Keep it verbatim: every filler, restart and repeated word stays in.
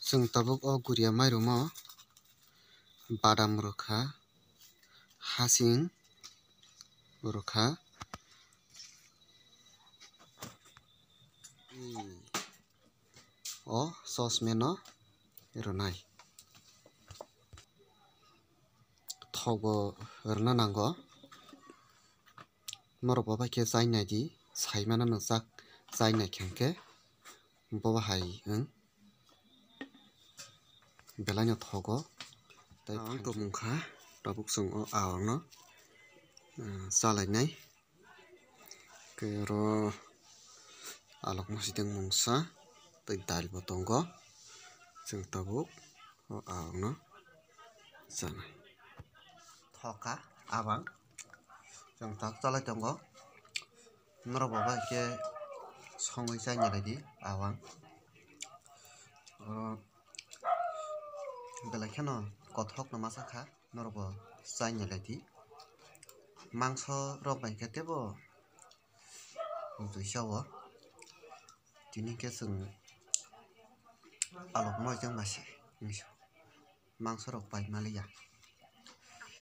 Chwng tabuk o guria mairumo badam rwkha, hasing rwkha. O saucepan-o rwnai. Thogo rwna nango. Norok bo bai khe chai nai di, sai mano nwng chak chai nai khe hwnkhe bo bahai wng. Belai no thogo. Tei ang tongmung kha, tabuk chwng o awang no, ah, chalainai. Khe oro alok masiteng mungsa tei dal bo tongo. Chwng tabuk o awang no chanai. Thoka awang. Chwng tak chalai tongo. Norok bo bai khe songwi chai nai di awang. Oro belai kheno kothok no masa kha, norok bo chai nai di. Mangso rok bai khe tebo duisa o. Tini khe chwng alok moi jang bai se mangso rok pai maliya.